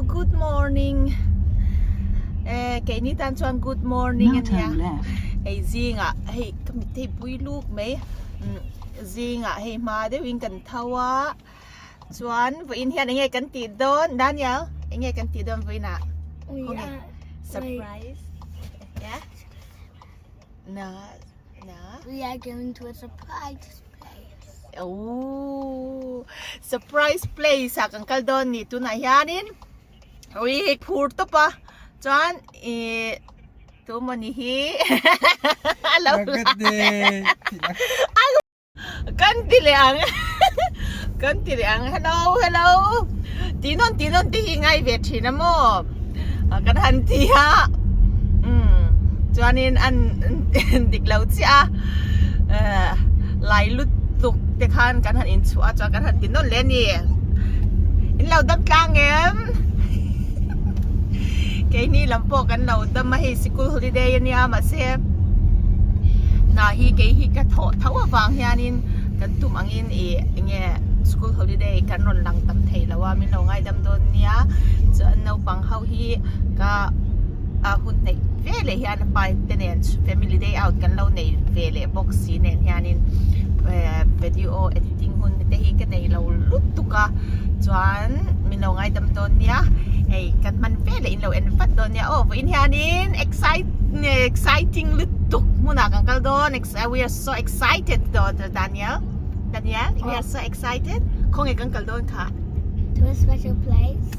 good morning. Eh, keini tan chuan good morning Now a nia. turn left. Hei zingah hei ka mit hei pui luk mai. Umm zingah hei hma deuhin kan tho a. Chuan vawiin hian enge kan tih dawn Daniel? Enge kan tih dawn vawiinah? We are Surprise. Yeah? Na na. We are going to a surprise place. Oh, surprise place ah kan kal dawn ni tunah hianin ui phur tawp a chuan ih tu maw ni hi a lo kan ti leh ang kan ti leh ang hello hello tih nawn tih nawn te hi ngai ve thin a maw kan han ti a umm chuanin an dik lo chiah a eh lai lutuk te khan kan han inchhuah a chuan kan han ti nawn leh a ni in lo dam tlang em keini lam pawh kan lo dam a hei sikul holiday ania mahse hna hi kei hi ka thawh tho avang hianin kan tum angin ih enge school holiday kan rawn lang tam thei lo a min lo ngaidam dawn nia chuan naupang ho hi ka a hun hnaih ve leh hian a pa te nen family day out kan lo nei ve leh bawk si nen hianin eh video editing hun te hi ka nei lo lutuk a chuan min lo ngaidam dawn nia hei kan hman ve leh in lo en vat dawn nia aw vawiin hianin excite exciting lutuk hmunah kan kal dawn we are so excited Daniel Daniel we are so excited khawnge kan kal dawn kha To a special place.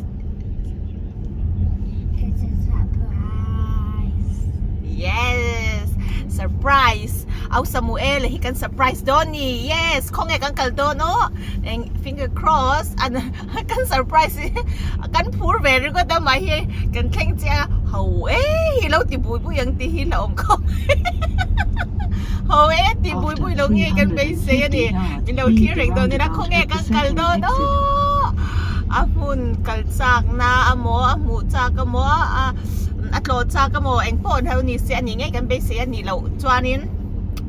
It's a surprise. Yes! Surprise! Au Samuel hi kan surprise dawn ni. Yes! Khawnge kan kal dawn aw. Eng finger cross an kan surprise hi kan phur ve ringawt a mah hi kan thleng chiah a ho e hi lo ti bui bui ang tih hi la awm khawp ho e ti bui After bui lo nge kan beisei a 350 ni yards, min lo leave thlir the reng dawn ila roundabout khawnge at the kan kal second dawn exit. aw a hmun kal chak na amaw a hmuh chak amaw a a tlawh chak amaw engpawh an ho ni se a ni ngei kan beisei a nih loh chuanin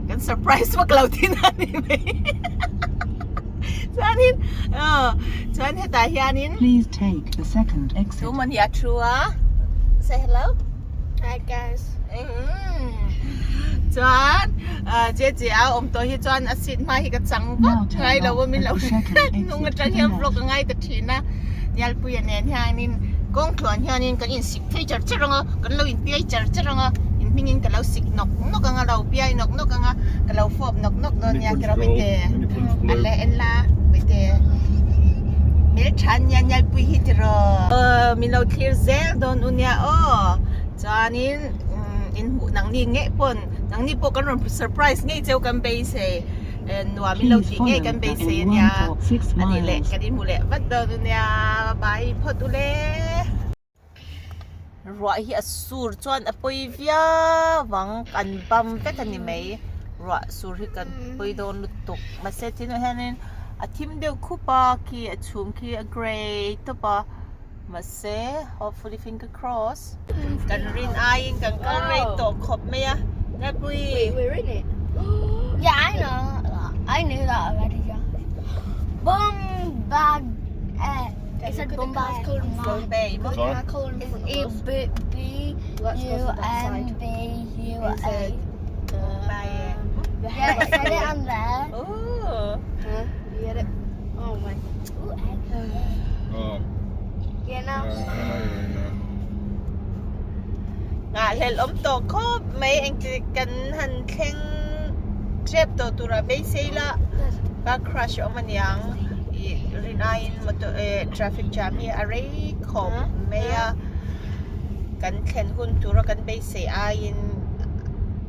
kan surprise vak lo thin a ni mai. Chuanin aw chuan hetah hianin Please take the second exit. Tu maw hi a thu a say hello Hi guys. Chuan Jeje a awm tawh hi chuan a seat hma hi ka chang vak ngai lo a min lo hnung atang hian vlog a ngai ta thin a Nialpuia nen hianin kawng tluan hianin kan insik phei char char ang a kan lo inpiai char char ang a in hmingin ka lo sik nawk nawk ang a lo piai nawk nawk ang a ka lo fawp nawk nawk dawn nia kira hmete a le en la hmete hmeltha nia Nialpui hi tiraw min lo thlir zel dawn u nia aw. Chuanin in hmuh nangni ngei pawn nangni pawh kan rawn surprise ngei cheu kan beisei nuam in lo tih ngei kan beisei ania a nih leh kan inhmu leh vat dawn ania bye phawt u le. Ruah hi a sur chuan a pawi viau ang kan bam vek a ni mai ruah sur hi kan pawi dawn lutuk mahse tinah hianin a thim deuh khup a khi a chhum khi a grey tawp a. Mahse, hopefully finger cross. Kan rin aiin kan kal rei tawh khawp mai a. Ngapui. We're in it. Yeah, I know. I knew that already, Josh. Boom bag. Eh, it said boom bag. Bombay. It's E B B U M B U A. Bombay. Yeah, it said it on there. Oh. Huh? You get it? Oh my. Ooh, egg. Oh. Yeah, now. Ngahhlelh awm tawh khawp mai engti kan han thleng tep tawh tura beisei la ka crush awm aniang ih rin aiin motor eh traffic jam hi a rei khawp mai a kan thlen hun tura kan beisei aiin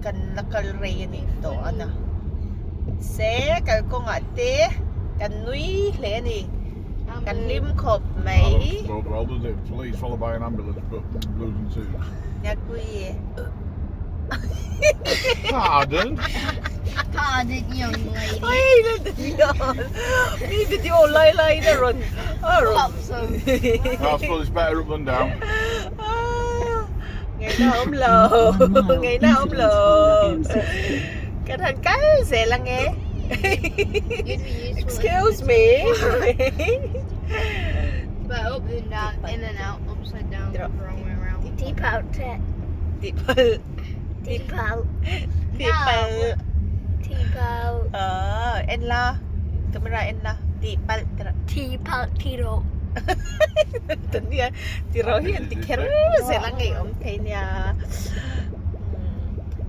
kan la kal rei a nih tawh a na se kalkawngah te kan nui hle a ni. Kan hlim khawp mai. Ngatpui. Pardon? Pardon, young lady. Oi, Mi video lai lai na rawn. Pop some. I suppose it's better up than down. Ngày nào ông lồ, ngày nào ông lồ. Kan han kal zel ang e. You'd be useful. Excuse me. But Up and down, in and out, upside down, the wrong way around. Deep out it. Tihpalh. Deep out. Tihpalh. Deep out. Ờ, en la. Camera en la. Tihpalh tira. Deep out. Tiro. Tania tiro hi an ti kher zel a ngei awm thei nia.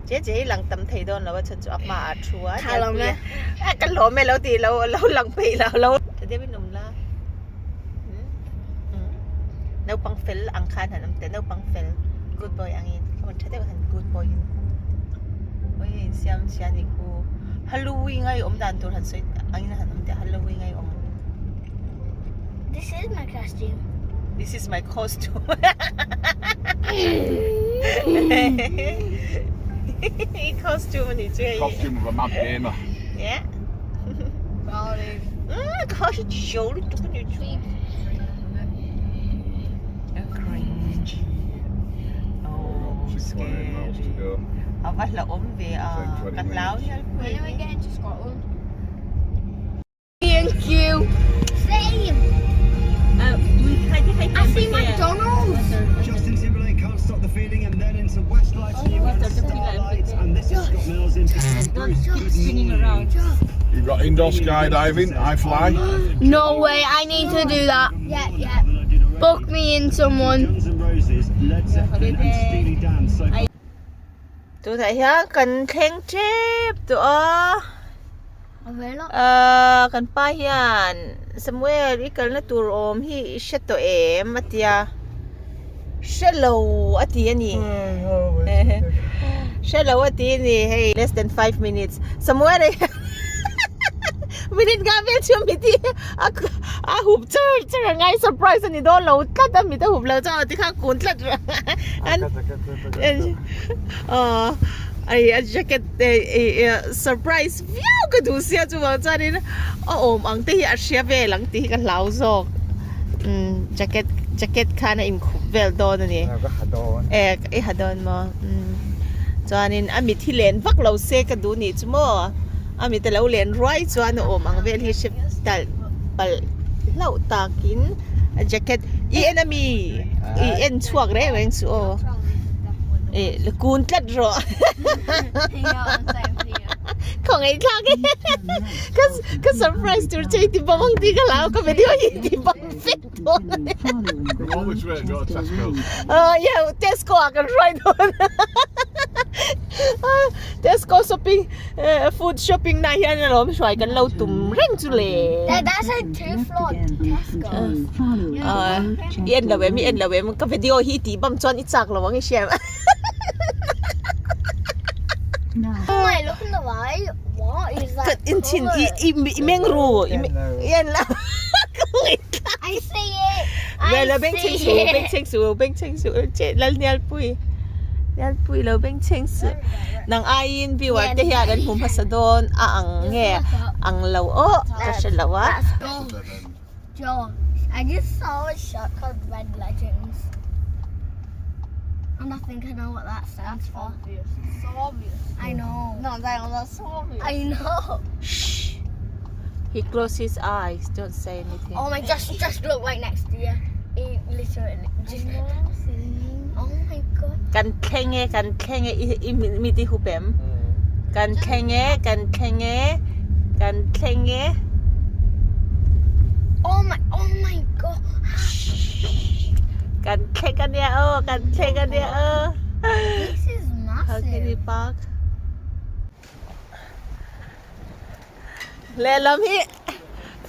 Che che hi lang tam thei dawn lo a chhan chu a hma ah thu a. Ka lawm e. Ka lawm e lo ti lo lo lang peih lo lo. Tha deuh in awm la. Naupang fel ang khan han awm teh naupang fel good boy angin khaw tha deuh han good boy in oi hei insiam chhia a nih khu Halloween a i awm dan tur han sawi angin han awm teh Halloween a i awm. This is my costume. This is my costume. I costume a nih chu hei. Costume of a mad gamer. Yeah. Ka hre chiau lutuk a ni chu. A cringe. Oh, scary. A va hlauhawm ve a, ka hlau hial pui. When are we getting to Scotland? Thank you. Same. I see McDonald's. Justin Timberlake can't stop the feeling, and then into Westlife, New and Starlight, and this is Scott Mills in Bruce. Good morning. You've got indoor skydiving, I fly. No way, I need to do that. Yeah, yeah. Book me in someone. Guns N' Roses, Led Zeppelin, and Steely Dan. So Tunah hian kan thleng tep tawh a, ahh kan pa hian Samuel i kalna tur awm hi i hre tawh em a ti a, hre lo a ti a ni, hre lo a ti a ni hei less than 5 minutes Samuel a hian minute nga vel chu mit hi a hup char char a ngai surprise a ni dawn lo tlat a mit a hup lo chuan tikhan kun tlat an Aw ai a jacket eh surprise viau ka duh sia chuvang chuanin a awm ang te hi a hria vel ang tih hi ka hlau zawk umm jacket jacket khan a inkhup vel dawn a ni eh i ha dawn maw umm chuanin a mit hi len vak lo se ka duh nih chu maw a mit a lo len ruai chuan a awm ang vel hi hre talh palh hlauh takin a jacket i en ami i en chhuak reng reng chu aw eh la kun tlat rawh khawngaih thlak e ka ka surprise tur che i ti bawm ang tih ka hlau ka video hi i ti bawm vek dawn a ni ah yeah Tesco ah kan hruai dawn Tesco shopping food shopping na hian alawm hruai kan lo tum reng chu le i en lo em i en lo em ka video hi i tih bam chuan i chak lo ang i hria em ka in chhin i i meng ru i en lo Ve lo beng chheng suh beng chheng suh beng chheng suh che lal nial pui nial pui lo beng chheng suh nang aiin viewer te hian an hmu hmasa dawn a ang nge ang lo aw ka hre lo a. Josh, I just saw a shirt called Red Legends. And I think I know what that stands for. Obvious. So obvious. I know. No, that's so obvious. I know. Shh. He closed his eyes. Don't say anything. Oh my, just look right next to you. He literally just. Oh my god. Kan thleng e, kan thleng e, i, i mi ti hup em? Kan thleng e, kan thleng e, kan thleng e. Oh my god. Kan thleng a nia aw, kan thleng a nia aw. This is How can you massive. park? Lehlam hi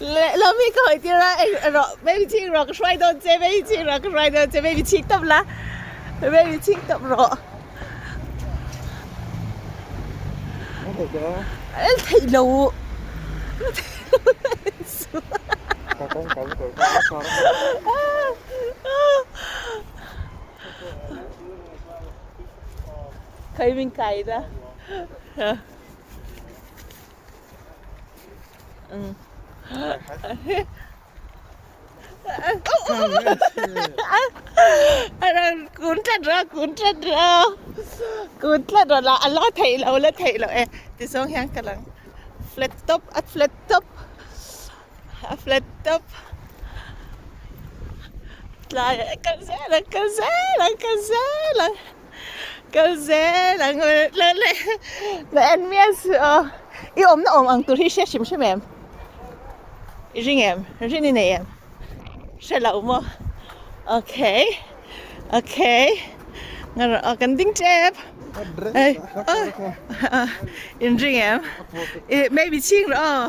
lehlam hi ka hawi tir a eng rawh baby chhing rawh ka hruai dawn che baby chhing rawh ka hruai dawn che baby chhing tawp la baby chhing tawp rawh theih lo Khawi min kai da. Kun tlat rawh kun tlat rawh kun tlat rawh la a la theih loh la theih loh e tizawng hian ka lang flat top a flat top a flat top. Hetlai ah kal zel ang kal zel ang kal zel ang kal zel ang le le la en miah suh aw i awmna awm ang tur hi hria hrim hrim em i ring em rin i nei em hre lo maw okay okay ngarawh aw kan ding tep ei in ring em ih maybe chhing rawh aw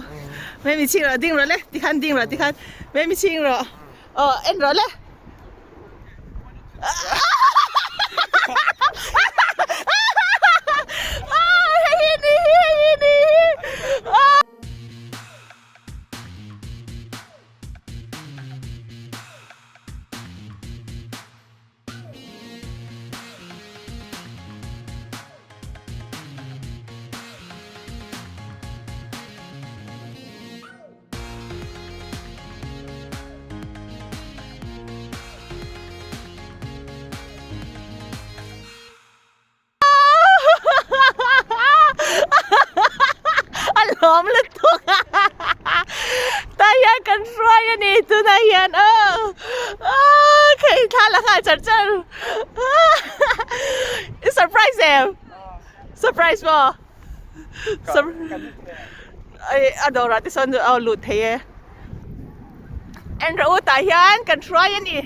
maybe chhing rawh ding rawh le tikhan ding rawh tikhan maybe chhing rawh. Aw en rawh le. A lawm lutuk tah hian kan hruai a ni tunah hian aw aw khei thla la nghal char char i surprise em surprise maw. A dawrah te sawn a lut thei e. En rawh u tah hian kan hruai a ni.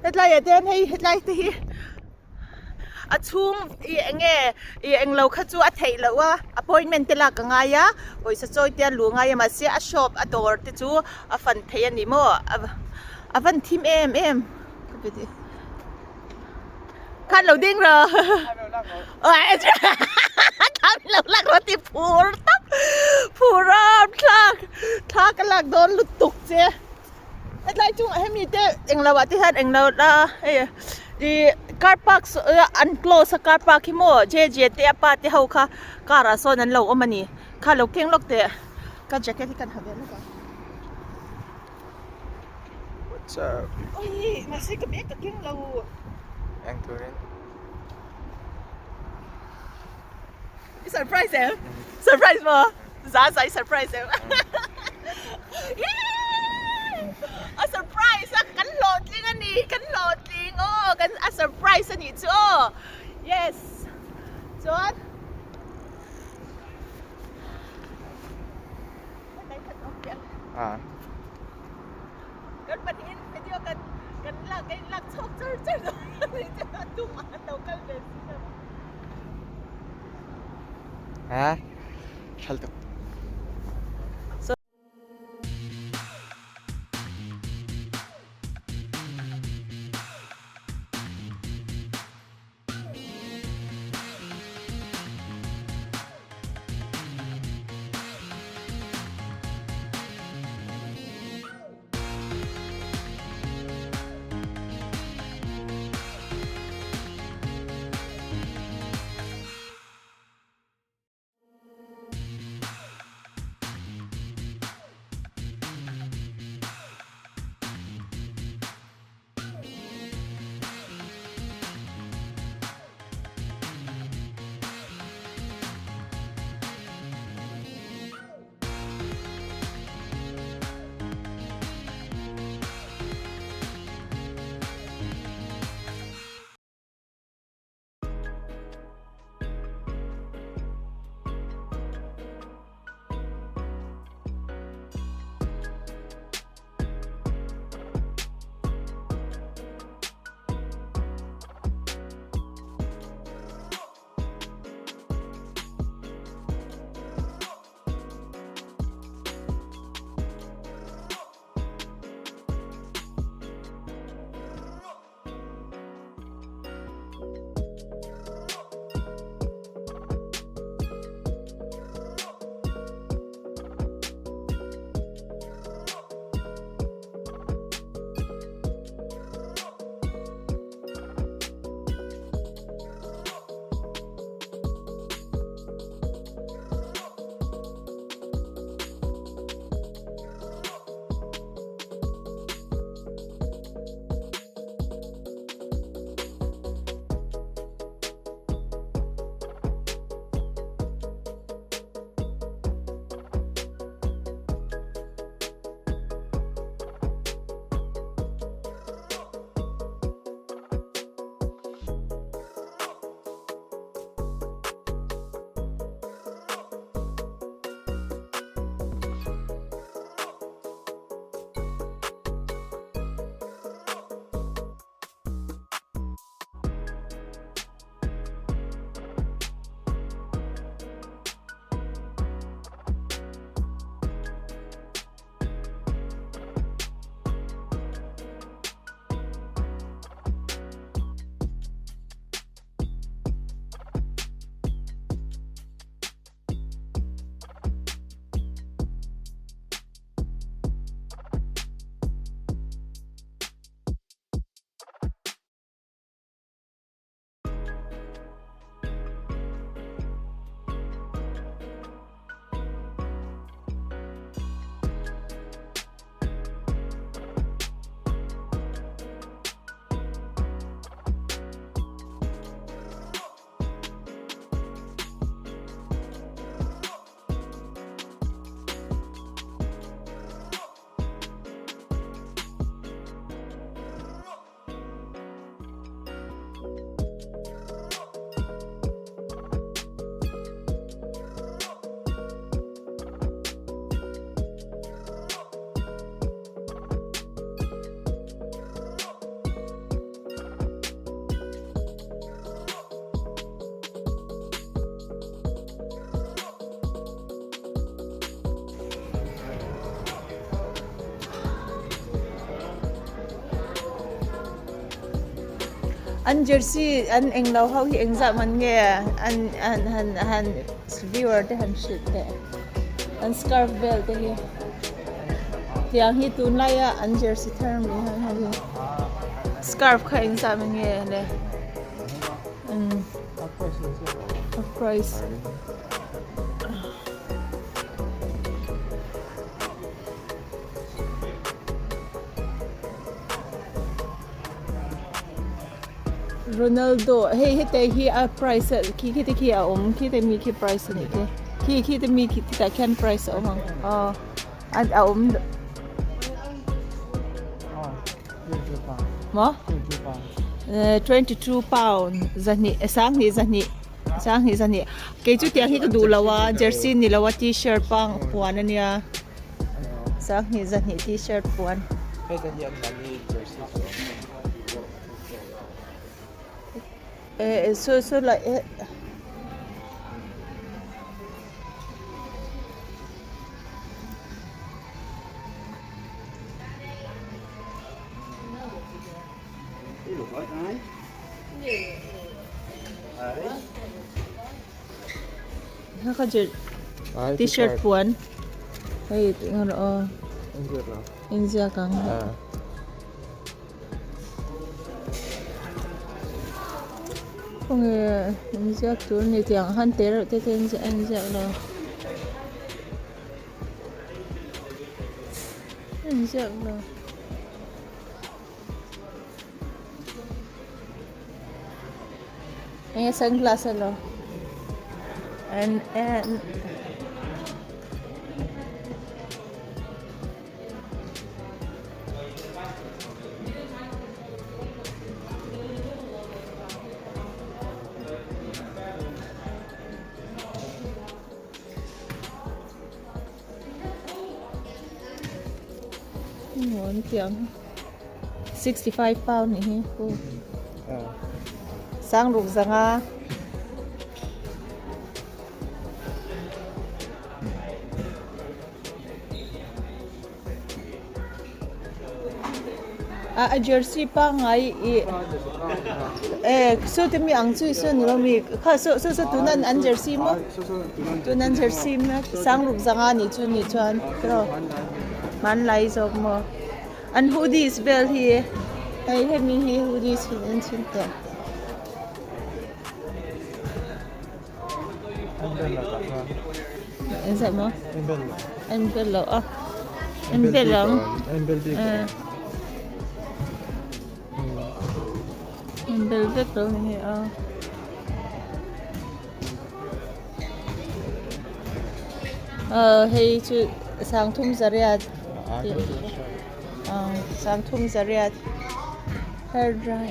Hetlai ah te hian hei hetlai te hi a chhung ih eng nge ih englo kha chu a theih loh a appointment te lak a ngai a pawisa chawi te a luh a ngai a mahse a shop a dawr te chu a fan thei a ni maw a van thim em em. Khan lo ding rawh. Khan lo lak rawh ti phur tak. Phur ram thlak. Thla ka lak dawn lutuk che. Hetlai chungah hemi te englo ah te hian englo la hei ih car park an close a car park hi maw JJ te a pa te ho kha car ah sawn an lo awm a ni. Kha lo keng lawk teh ka jacket hi kan ha ve lawk a. What's up? Oi, mahse ka bag ka keng lo. Eng turin. I surprise em? Surprise maw? Za za i surprise em? Yay! A surprise a kan hlawhtling a ni, kan hlawhtling aw, kan a surprise a nih chu aw. Yes. Chuan Kan pahnihin video kan kan lak kan in lak chhawk char char dawn a ni chuan a tumah an lo kal ve si lo. Ha? Thal tuk. An jersey an englo ho hi engzah man nge an han han han viewer te han hrilh teh an scarf vel te hi tiang hi tunlaia an jersey thar mai han ho hi scarf kha engzah man nge le umm a price. Ronaldo hei hete hi a price a khi khi te khi a awm khi te mi khi price a nih khi khi khi te mi khi tah khian price a awm ang aw a a awm maw 22 pound zahnih sanghnih zahnih sanghnih zahnih kei chu tiang hi ka duh lo a jersey ni lo a t-shirt pang puan a nia. Sanghnih zahnih t-shirt puan. Eh su su la eh. T-shirt puan hei tih nge rawh aw inziak ang khawnge inziak tur ni tiang han te reuh te te a inziak lo a inziak lo. Enge sunglass alo and and An tiang 65 pound nih hi pu sang ruk zanga a jersey pangngai i eh saw te mi ang chu saw ni lo mi kha saw saw saw tunan an jersey maw tunan jersey maw sang ruk zanga ni chu ni chuan tiraw hmanlai zawk maw an hoodies vel hi hei hemi hi hoodies hi an chhun tawh. Engzah maw? En bel lo a. En bel ang. En bel bik. En bel vek lo ni hi a. Hei chu sangthum zariat. Sangthum zariat. Hair dry.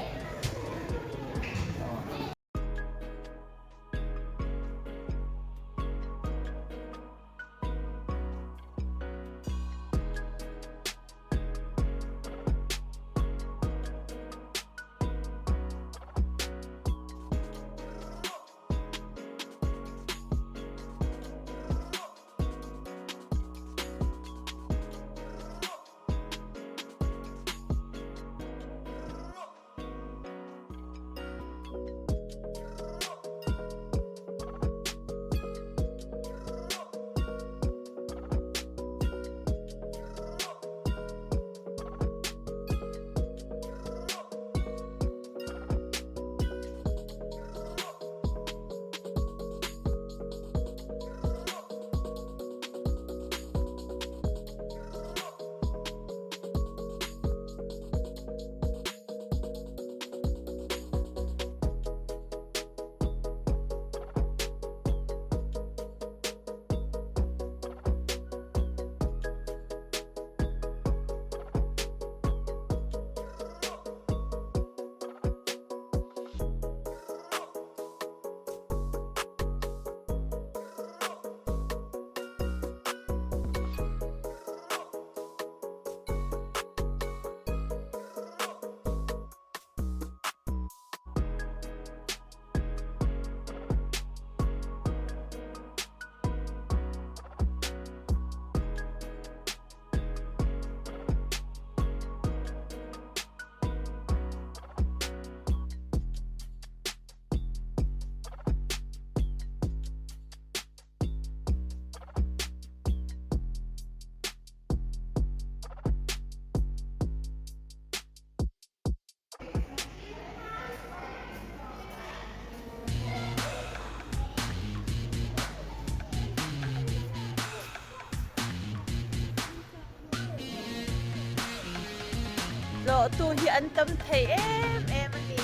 Tlawhtu hi an tam thei em em a ni.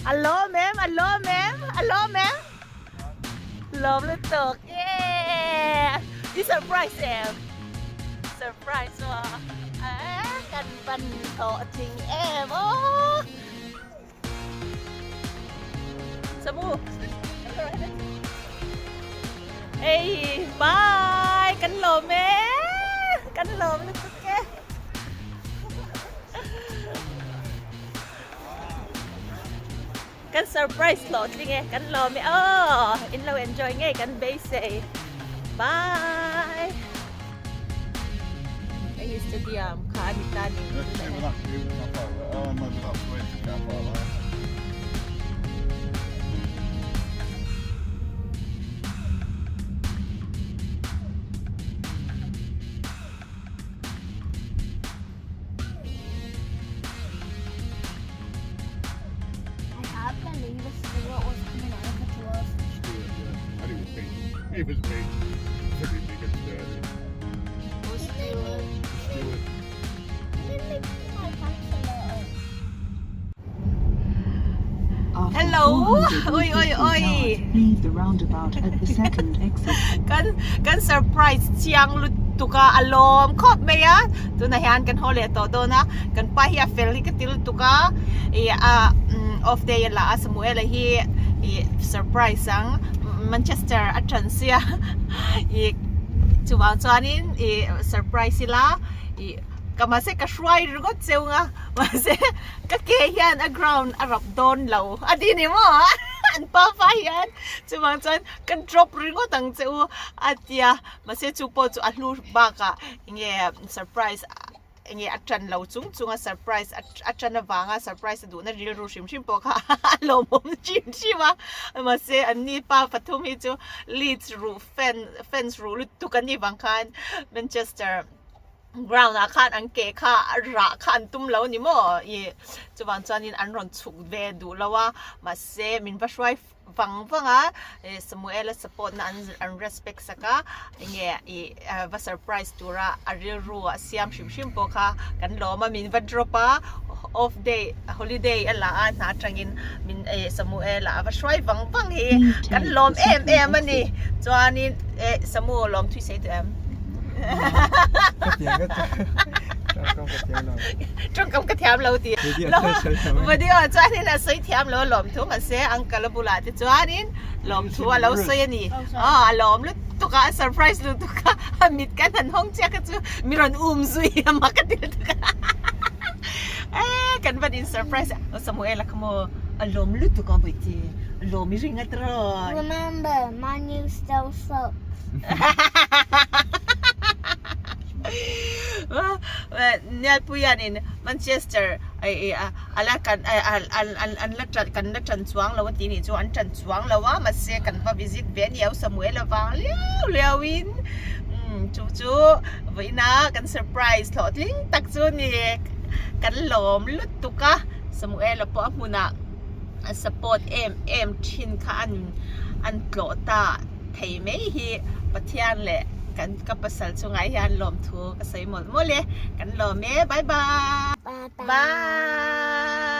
A lawm em? A lawm em? A lawm em? Lawm lutuk. Yeah! I surprise em? Surprise maw? Kan van hlawh tling em aw! Samu! Ei! Bye! Kan lawm e! Kan lawm lutuk e! Kan surprise hlawh tling e, kan lawm e aw, in lo enjoy ngei kan beisei. Bye. Hei hi stadium kha a ni ta ni. I can't believe a Stuart was coming over to us. Stuart, yeah. And he was big. He was big. Very big and sturdy. Stuart. Stuart. Didn't they put my pants a little? After Hello. 450 Oi, oi, oi. yards, leave the roundabout at the second exit. Kan kan surprise chiang lutuk a a lawm khawp mai a tunah hian kan haw leh tawh dawn a kan pa hi a fel hi ka ti lutuk a ih a off day a la a Samuel-a hi ih surprise ang Manchester a ṭan sia ih chuvang chuanin ih surprise ila ih ka mahse ka hruai ringawt cheu ang a mahse ka ke hian a ground a rap dawn lo a ti ni maw an pa pa hian chuvang chuan ka drop ringawt ang che u a tia mahse chu pawh chu a hlu bakah enge surprise enge a tan lo chung chung a surprise a tan avanga surprise a duhna rilru hrim hrim pawh kha a lawmawm hrim hrim a mahse an ni pa pathum hi chu Leeds ruh fan fans ruh lutuk an nih vang khan Manchester ground ah khan an ke kha rah kha an tum lo a ni maw ih chuvang chuanin an rawn chhuk ve duh lo a mahse min va hruai vang vang a ih Samuel a support na an an respect sak a enge ih va surprise tura a rilru a siam hrim hrim pawh kha kan lawm a min va drop a off day holiday a la a hna atangin min ih Samuel a va hruai vang vang hi kan lawm em em a ni chuanin eh Samu lawm thui sei tawh em tawngkam ka thiam lo tih video chuanin a sawi thiam lo a lawm thu mahse uncle a bulah te chuanin lawm thu a lo sawi a ni aw a lawm lutuk a a surprise lutuk a a mit kan han hawng chiah kha chu mi rawn um zui a mak a ti lutuk a eh kan van in surprise a Samuel a kha maw a lawm lutuk a bawihte a lawm i ring a tiraw Remember, my new still sucks. Nialpuianin Manchester ala kan an la kan la ṭan chuang lo a tih nih chu an ṭan chuang lo a mahse kan va visit ve a ni au Samuel avang liau liauin chu chu vawiina kan surprise hlawhtling tak chu a ni kan lawm lutuk a Samuel-a pawh a hmunah a support em em thin kha an an tlawh ta. Thei mai hi Pathian leh kan ka pasal chungah hian lawmthu ka sawi mawlh mawlh e. Kan lawm e. Bye bye. Bye bye. Bye.